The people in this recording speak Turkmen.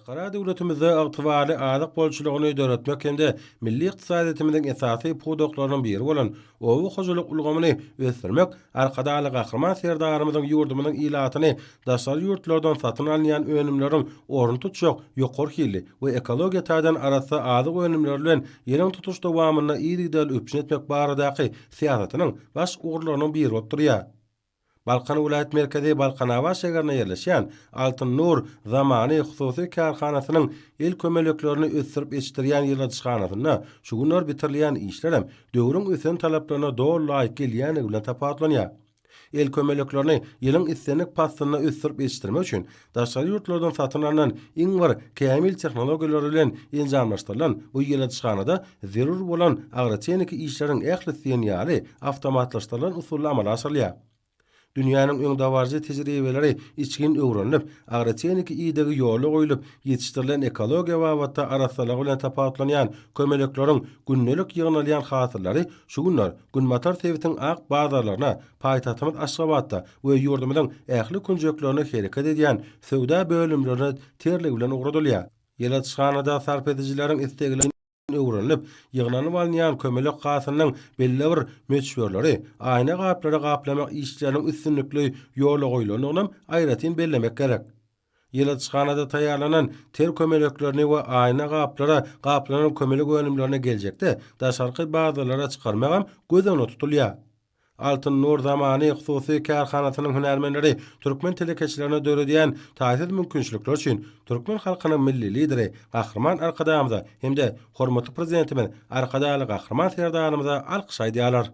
Berkarar döwletimizde ygtybarly azyk bolçulygyny döretmek hem-de milli ykdysadyýetimiziň esasy pudaklarynyň biri bolan oba hojalyk ulgamyny ösdürmek Arkadagly Gahryman Serdarymyzyň ýurdumyzyň ilatyny daşary ýurtlardan satyn alynýan önümleriň ornuny tutjak ýokary hilli we ekologiýa taýdan arassa azyk önümleri bilen ýylyň tutuş dowamynda yzygiderli üpjün etmek baradaky syýasatynyň baş ugurlarynyň biri bolup durýar. Balkan welaýat merkezi Balkanabat şägerinde ýerleşýän Altyn Nur Zamany hususy kärhanasynyň el kömeleklerini ösdürip ýetişdirýän ýyladyşhanasynda şu günler bitirilýän işlerem döwrüň ösen talaplaryna doly laýyk gelýändigi bilen tapawutlanýar. El kömeleklerini ýylyň islendik paslynda ösdürip ýetişdirmek üçin daşary ýurtlardan satyn alnan iň bir kämil tehnologiýalar bilen enjamlaşdyrylan bu ýyladyşhanada zerur bolan agrotehniki işleriň ählisi diýen ýaly awtomatlaşdyrylan usulda amala aşyrylýar. Dünýäniň öňdebaryjy tejribeleri içgin öwrenilip, agrotehniki idegi ýola goýlup ýetişdirilen ekologiýa babatda arassalygy bilen tapawutlanýan kömelekleriň gündelik ýygnalýan hasyllary şu günler günbatar sebitiň ak bazarlaryna, paýtagtymyz Aşgabatda we ýurdumyzyň ähli künjeklerinde hereket edýän söwda bölümlerine terligi bilen ugradylýar. Ýyladyşhanada sarp edijileriň islegleri öwrenilip, ýygnanyp alynýan kömelek hasylynyň belli bir möçberleri aýna gaplara gaplamak işleriniň üstünlikli ýola goýlandygynam aýratyn bellemek gerek. Ýyladyşhanada taýýarlanan ter kömeleklerini we aýna gaplara gaplanan kömelek önümlerini geljekde daşarky bazarlara çykarmagam göz öňünde tutulýar. Altyn Nur Zamany hususy kärhanasynyň hünärmenleri türkmen telekeçilerine döredýän taýsyz mümkinçilikler üçin türkmen halkynyň Milli Lideri Gahryman Arkadagymyza hem-de hormatly Prezidentimiz Arkadagly Gahryman Serdarymyza alkyş aýdýarlar.